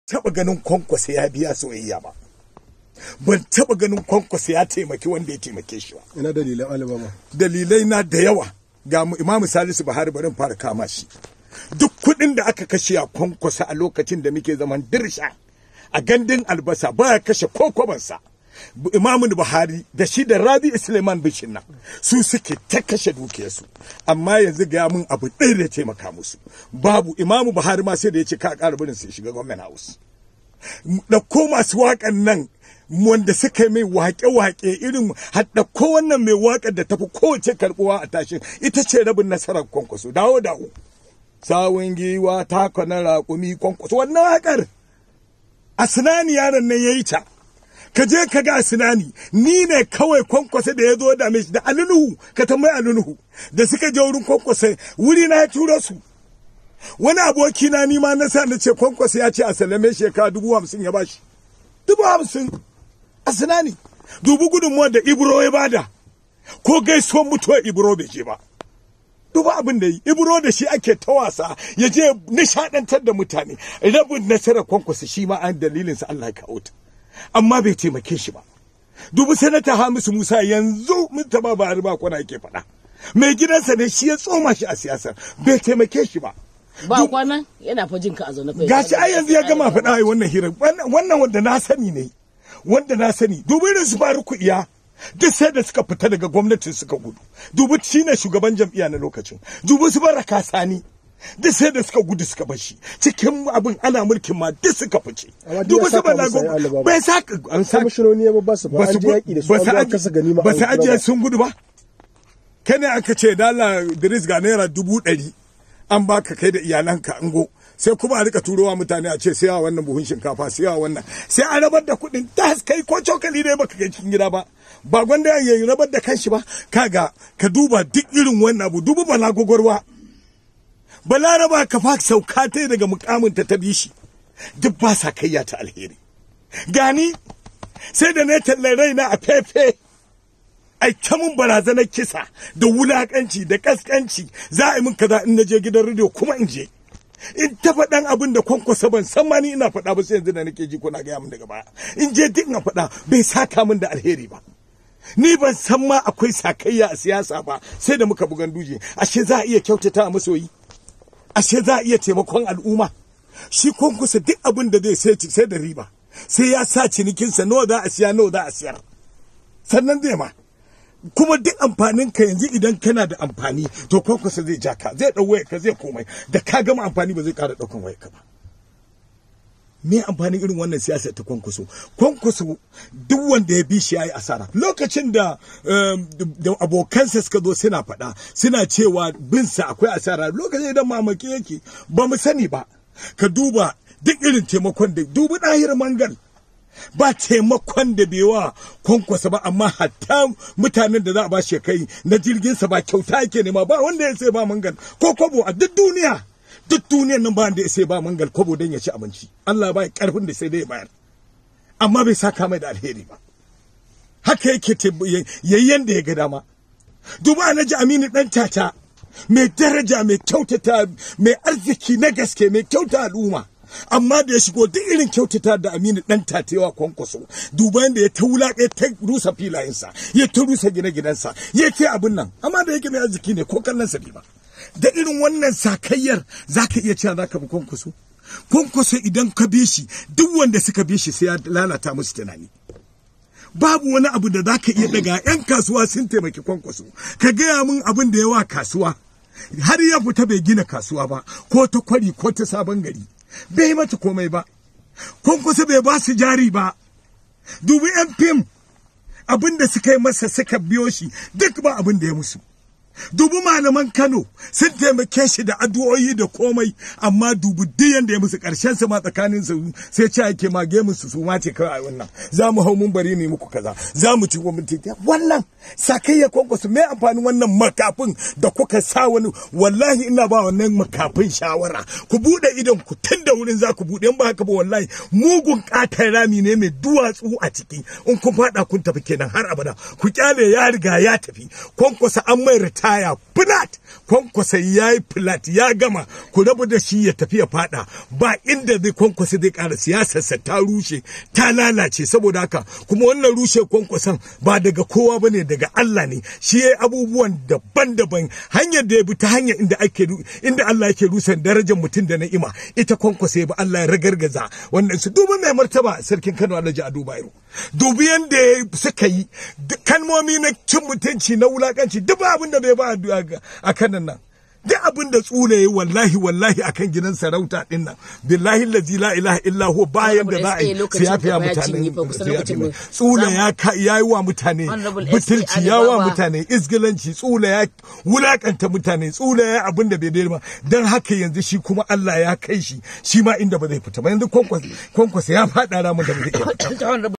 Taba ganin Kwankwasa ya biya soyayya ba. Ban taba ganin Kwankwasa ya taimaki wanda ya taimake shi ba. Ina dalilan Alibaba? Dalilai na da yawa. Ga Imamu Salisu Buhari, barin fara kama shi. Duk kuɗin da aka kashe a Kwankwasa a lokacin da muke zaman dirsha a gandun albasa, baya kashe ko kwabansa. Imamu Buhari da shi da Rabi Suleiman Bishin nan su suke ta kashe dukiyarsu, amma yanzu ga mun abu ɗaya da ya taimaka musu babu. Imamu Buhari ma sai da ya ce ka ƙara barin su shiga government house. Ɗauko masu waƙan nan wanda suka yi mai waƙe-waƙe, irin haɗa wannan mai waƙar da tafi kowace karɓuwa a tashin, ita ce rabin nasarar Kwankwaso, "Dawo dawo sawun giwa taka na raƙumi Kwankwaso." Wannan waƙar Asinani yaron nan ya yi ta. Ka je ka ga Asinani, ni ne kawai Kwankwasa da ya zo da mai da Alinuhu. Ka tambayi Alinuhu da suka je wurin Kwankwasa, wuri na ya turo su. Wani aboki na ni ma na sa na ce Kwankwasa ya ce a salame shekara 50,000, ya bashi 50,000. Asinani, dubu gudunmuwar da Ibro ya bada, ko gaisuwar mutuwar Ibro bai je ba. Duba abin da yi Ibro da shi ake ta wasa, ya je nishadantar da mutane. Rabin nasarar Kwankwasa shi ma an dalilinsa Allah ya kawo ta, amma bai taimake shi ba. Dubi Sanata Hamisu Musa, yanzu mun taba ba ba kwana yake faɗa, mai gidansa ne shi ya tsoma shi a siyasar, bai taimake shi ba. Ba kwana yana fa jinka a zaune fa. Gashi ai yanzu ya gama faɗa ai wannan hirar, wannan wanda na sani ne, wanda na sani. Dubi irin su Faruku Iya, duk sai da suka fita daga gwamnatin suka gudu. Dubi shine shugaban jam'iyya na lokacin. Dubi su Baraka Sani, duk sai da suka gudu suka bar shi cikin abin, ana mulkin ma duk suka fice. Dubi su Bala, bai saka an saka kwamishinoni ya ba su ba, an je yaki da su, an kasa ganima. Ba su ajiye sun gudu ba. Kai ne aka ce dala Idris, ga ₦100,000 an baka kai da iyalanka, ango. Sai kuma a rika turowa mutane a ce sai wannan buhun shinkafa, sai wannan, sai a rabar da kuɗin ta kai ko cokali ne baka kai cikin gida ba. Ba gwanda ya rabar da kanshi ba? Kaga ka duba duk irin wannan abu. Dubu Bala Gogorwa, Balaraba ka fa sauka ta daga mukamin ta bi shi. Duk ba sa kayya ta alheri. Gani sai da na tallar raina a fefe, ai ta mun barazanar kisa da wulakanci da kaskanci, za a yi min kaza in naje gidan rediyo, kuma in je in ta faɗan abin da Kwankwasa ban san ma ni ina faɗa ba, sai yanzu da nake ji kuna gaya min daga baya. In je duk na faɗa, bai saka min da alheri ba. Ni ban san ma akwai sakayya a siyasa ba sai da muka bugan duje. Ashe za a iya kyautata a masoyi, ashe za a iya taimakon al'umma. Shi Kwankwasa duk abin da zai sai da riba, sai ya sa cinikinsa, nawa za a siya, nawa za a siyar, sannan zai ma. Kuma duk amfanin ka yanzu, idan kana da amfani to Kwankwasa zai ja ka, zai dau wayar ka, zai komai. Da ka gama amfani ba zai ƙara ɗaukan wayar ka ba. Me amfanin irin wannan siyasa ta Kwankwaso? Kwankwaso duk wanda ya bi shi yayi asara. Lokacin da abokansa suka zo suna faɗa, suna cewa bin sa akwai asara, lokacin idan mamaki yake ba mu sani ba. Ka duba duk irin taimakon da, dubi Ɗahir Mangal, ba taimakon da bai wa Kwankwasa ba, amma hatta mutanen da za a ba shi kai na jirgin sa ba kyauta yake nema ba. Wanda ya sai ba Mangal ko kwabo a duk duniya, duk duniyan nan ba wanda ya sai ba Mangal kwabo don ya ci abinci. Allah ba karfin da sai dai ya bayar, amma bai saka mai da alheri ba. Haka yake yayi yanda ya ga dama. Duba Alhaji Aminu Dan Tata, mai daraja, mai kyautata, mai arziki na gaske, mai kyauta al'umma, amma da ya shigo, duk irin kyautata da Aminu Dan Tatewa Kwankwaso, duba yanda ya ta wulaƙe, ta rusa filayensa, ya ta rusa gine-ginensa, ya ce abin nan. Amma da yake mai arziki ne, ko kallon sa ba. Da irin wannan sakayyar zaka iya cewa zaka bi Kwankwaso? Kwankwaso idan ka bi shi, duk wanda suka bi shi sai ya lalata musu tunani. Babu wani abu da zaka iya daga. Yan kasuwa sun taimaki Kwankwaso, ka gaya min abin da ya wa kasuwa. Har ya fita bai gina kasuwa ba, ko ta Kwari ko ta Sabon Gari, bai mata komai ba. Kwankwaso bai ba su jari ba. Dubi yan fim, abin da suka yi masa, suka biyo shi, duk ba abin da ya musu. Dubi malaman Kano, sun taimake shi da addu'o'i da komai, amma dubi duk yanda ya musu, karshen su ma tsakanin su sai ce ake ma gemun su su ma ce kawai wannan za mu hau mun bari ne muku kaza, za mu ci gwamnati. Wannan sakayya Kwankwaso, me amfanin wannan makafin da kuka sa wani? Wallahi ina ba wannan makafin shawara, ku bude idon ku tun da wurin za ku bude. In ba haka ba, wallahi mugun katon rami ne mai duwatsu a ciki, in kun fada kun tafi kenan har abada. Ku kyale, ya riga ya tafi. Kwankwasa an mai ritaya. taya flat. Kwankwasa ya yi flat, ya gama. Ku rabu da shi ya tafi ya fada, ba inda zai Kwankwasa zai kara. Siyasarsa ta rushe, ta lalace. Saboda haka kuma wannan rushe Kwankwason ba daga kowa bane, daga Allah ne. Shi yayi abubuwan daban-daban, hanyar da ya bi ta hanyar inda ake inda Allah yake rusa darajar mutum da na'ima, ita Kwankwasa ya bi, Allah ya ragargaza wannan su. Dubi mai martaba Sarkin Kano Alhaji Ado Bayero, dubi yanda suka yi kalmomi na cin mutunci, na wulakanci, duk abin da bai ba a kanan nan, duk abin da Tsula yi, wallahi wallahi, akan gidan sarauta din nan, billahi allazi la ilaha illa huwa, bayan da za a yi siyafiya mutane. Tsula ya yi wa mutane butulci, ya wa mutane izgilanci, Tsula ya wulakanta mutane, Tsula ya abin da bai daidai ba. Dan haka yanzu shi kuma Allah ya kai shi shi ma inda ba zai fita ba. Yanzu Kwankwasa ya faɗa ramin da ba zai iya fita.